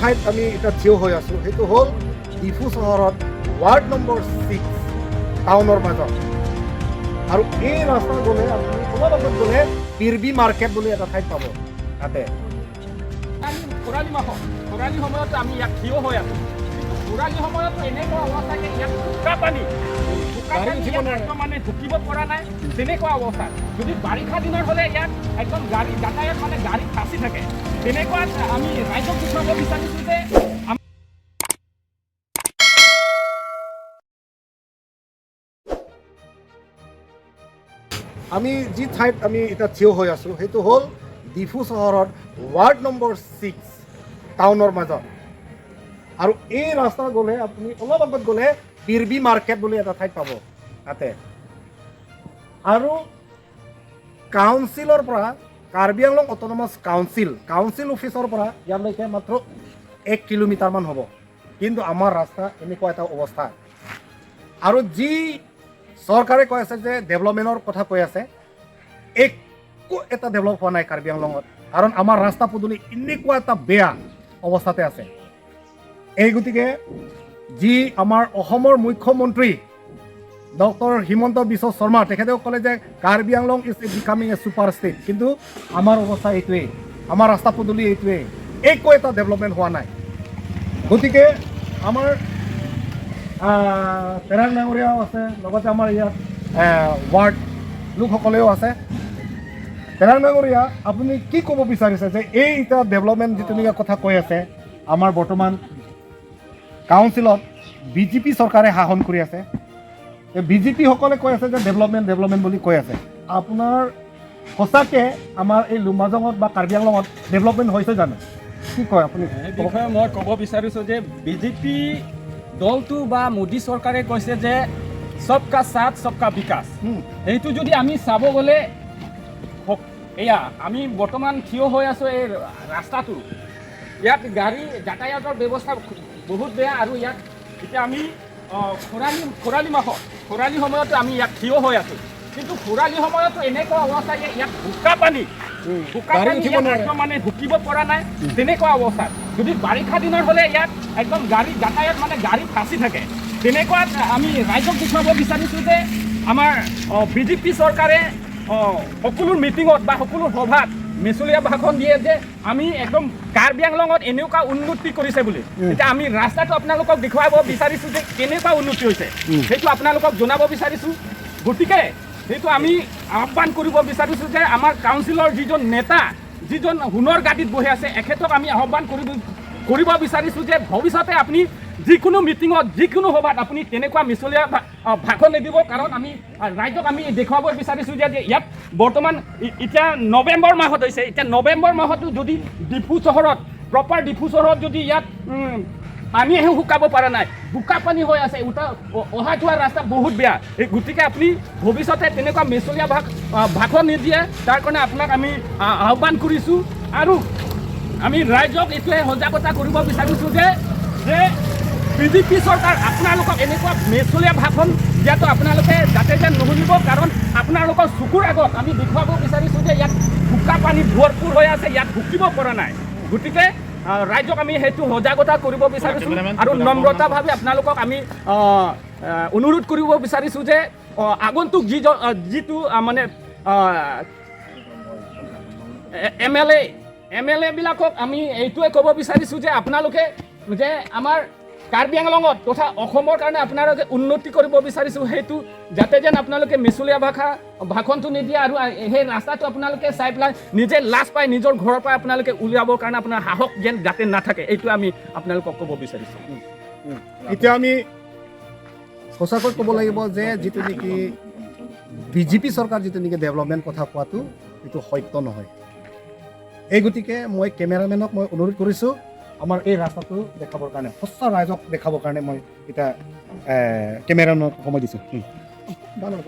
ঠাইত আমি এতিয়া থিয় হৈ আছোঁ, সেইটো হ'ল ডিফু চহৰত ৱাৰ্ড নম্বৰ 6 টাউনৰ মাজত। আৰু এই ৰাস্তা গ'লে আপুনি অলপ আগত গ'লে পিৰবি মাৰ্কেট বুলি এটা ঠাইত পাব তাতে। আমি খৰালি মাহত, খৰালি সময়ত আমি ইয়াত থিয় হৈ আছোঁ। কিন্তু খৰালি সময়তো এনেকুৱা অৱস্থা যে ইয়াত বোকা পানী, বোকা গাড়ী পানী উঠিব ইয়াত নোৱাৰে। একদম মানে ঢুকিব পৰা নাই তেনেকুৱা অৱস্থা। যদি বাৰিষা দিনত হ'লে ইয়াত একদম গাড়ী যাতায়াত মানে গাড়ী ফাঁচি থাকে। তেনেকুৱাত আমি ৰাইজক দেখুৱাব বিচাৰিছোঁ যে আমি যি ঠাইত আমি এতিয়া থিয় হৈ আছোঁ, সেইটো হ'ল ডিফু চহৰত ৱাৰ্ড নম্বৰ 6 টাউনৰ মাজত। আৰু এই ৰাস্তা গ'লে আপুনি অলপ আগত গ'লে পিৰবি মাৰ্কেট বুলি এটা ঠাইত পাব তাতে। আৰু কাউন্সিলৰ পৰা, কাৰ্বি আংলং অট'নমাছ কাউন্সিল অফিচৰ পৰা ইয়ালৈকে মাত্ৰ 1 কিলোমিটাৰমান হ'ব, কিন্তু আমাৰ ৰাস্তা এনেকুৱা এটা অৱস্থা। আৰু যি চৰকাৰে কৈ আছে যে ডেভেলপমেণ্টৰ কথা কৈ আছে, একো এটা ডেভেলপ হোৱা নাই কাৰ্বি আংলঙত, কাৰণ আমাৰ ৰাস্তা পদূলি এনেকুৱা এটা বেয়া অৱস্থাতে আছে। এই গতিকে যি আমাৰ অসমৰ মুখ্যমন্ত্ৰী ডক্টৰ হিমন্ত বিশ্ব শৰ্মা, তেখেতেও ক'লে যে Karbi Anglong is becoming a super state, কিন্তু আমাৰ অৱস্থা এইটোৱেই, আমাৰ ৰাস্তা পদূলি এইটোৱেই, একো এটা ডেভেলপমেণ্ট হোৱা নাই। গতিকে আমাৰ তেৰাং ডাঙৰীয়াও আছে, লগতে আমাৰ ইয়াত ৱাৰ্ড লোকসকলেও আছে। তেৰাং ডাঙৰীয়া, আপুনি কি ক'ব বিচাৰিছে যে এই এতিয়া ডেভেলপমেণ্ট যিটো নেকি কথা কৈ আছে, আমাৰ বৰ্তমান কাউন্সিলত বিজেপি চৰকাৰে শাসন কৰি আছে, বিজেপিসকলে কৈ আছে যে ডেভেলপমেণ্ট ডেভেলপমেণ্ট বুলি কৈ আছে, আপোনাৰ সঁচাকৈ আমাৰ এই লুমাজঙত বা কাৰ্বি আংলঙত ডেভেলপমেণ্ট হৈছে জানো? কি কয় আপুনি? এই বিষয়ে মই ক'ব বিচাৰিছোঁ যে বিজেপি দলটো বা মোদী চৰকাৰে কৈছে যে সবকা সাথ, সবকা বিকাশ। সেইটো যদি আমি চাব গ'লে এয়া আমি বৰ্তমান থিয় হৈ আছোঁ এই ৰাস্তাটো, ইয়াত গাড়ী যাতায়াতৰ ব্যৱস্থা বহুত বেয়া। আৰু ইয়াত এতিয়া আমি খৰালি মাহত, খৰালি সময়তো আমি ইয়াত থিয় হৈ আছোঁ। কিন্তু খৰালি সময়তো এনেকুৱা অৱস্থা যে ইয়াত বোকা পানী, বোকা গাড়ী পানী উঠিব ইয়াত নোৱাৰে। একদম মানে ঢুকিব পৰা নাই তেনেকুৱা অৱস্থা। যদি বাৰিষা দিনত হ'লে ইয়াত একদম গাড়ী যাতায়াত মানে গাড়ী ফাঁচি থাকে। তেনেকুৱাত আমি ৰাইজক দেখুৱাব বিচাৰিছোঁ যে আমাৰ বিজেপি চৰকাৰে সকলো মিটিঙত বা সকলো সভাত মিছলীয়া ভাষণ দিয়ে যে আমি একদম কাৰ্বি আংলঙত এনেকুৱা উন্নতি কৰিছে বুলি। এতিয়া আমি ৰাস্তাটো আপোনালোকক দেখুৱাব বিচাৰিছোঁ যে কেনেকুৱা উন্নতি হৈছে, সেইটো আপোনালোকক জনাব বিচাৰিছোঁ। গতিকে সেইটো আমি আহ্বান কৰিব বিচাৰিছোঁ যে আমাৰ কাউন্সিলৰ যিজন নেতা, যিজন সোণৰ গাদীত বহি আছে, এখেতক আমি আহ্বান কৰিব বিচাৰিছোঁ যে ভৱিষ্যতে আপুনি যিকোনো মিটিঙত, যিকোনো সভাত আপুনি তেনেকুৱা মিছলীয়া ভাষণ নিদিব। কাৰণ আমি ৰাইজক আমি দেখুৱাব বিচাৰিছোঁ যে ইয়াত বৰ্তমান এতিয়া নৱেম্বৰ মাহত হৈছে। এতিয়া নৱেম্বৰ মাহতো যদি ডিফু চহৰত, প্ৰপাৰ ডিফু চহৰত যদি ইয়াত পানীহে শুকাব পৰা নাই, বোকা পানী হৈ আছে, উঠা অহা যোৱা ৰাস্তা বহুত বেয়া। এই গতিকে আপুনি ভৱিষ্যতে তেনেকুৱা মিছলীয়া ভাষণ নিদিয়ে, তাৰ কাৰণে আপোনাক আমি আহ্বান কৰিছোঁ। আৰু আমি ৰাইজক এইটোৱে সজাগতা কৰিব বিচাৰিছোঁ যে বিজেপি চৰকাৰ আপোনালোকক এনেকুৱা মিছলীয়া ভাষণ দিয়াটো আপোনালোকে যাতে যেন নুশুনিব। কাৰণ আপোনালোকৰ চকুৰ আগত আমি দেখুৱাব বিচাৰিছোঁ যে ইয়াত বোকা পানী ভৰপূৰ হৈ আছে, ইয়াত ঢুকিব পৰা নাই। গতিকে ৰাইজক আমি সেইটো সজাগতা কৰিব বিচাৰিছোঁ আৰু নম্ৰতাভাৱে আপোনালোকক আমি অনুৰোধ কৰিব বিচাৰিছোঁ যে আগন্তুক যিজন যিটো মানে এম এল এবিলাকক আমি এইটোৱে ক'ব বিচাৰিছোঁ যে আপোনালোকে যে আমাৰ কাৰ্বি আংলঙত তথা অসমৰ কাৰণে আপোনালোকে উন্নতি কৰিব বিচাৰিছোঁ, সেইটো যাতে যেন আপোনালোকে মিছলীয়া ভাষণটো নিদিয়ে আৰু সেই ৰাস্তাটো আপোনালোকে চাই পেলাই নিজে লাজ পাই নিজৰ ঘৰৰ পৰা আপোনালোকে উলিয়াবৰ কাৰণে আপোনাৰ সাহস যেন যাতে নাথাকে, এইটো আমি আপোনালোকক ক'ব বিচাৰিছোঁ। এতিয়া আমি সঁচাকৈ ক'ব লাগিব যে যিটো নেকি বিজেপি চৰকাৰ যিটো নেকি ডেভেলপমেণ্ট কথা কোৱাটো, এইটো সত্য নহয়। এই গতিকে মই কেমেৰামেনক মই অনুৰোধ কৰিছোঁ আমাৰ এই ৰাস্তাটো দেখাবৰ কাৰণে, সঁচা ৰাইজক দেখাবৰ কাৰণে মই এতিয়া কেমেৰামেনক সময় দিছোঁ। ভাল হ'ব।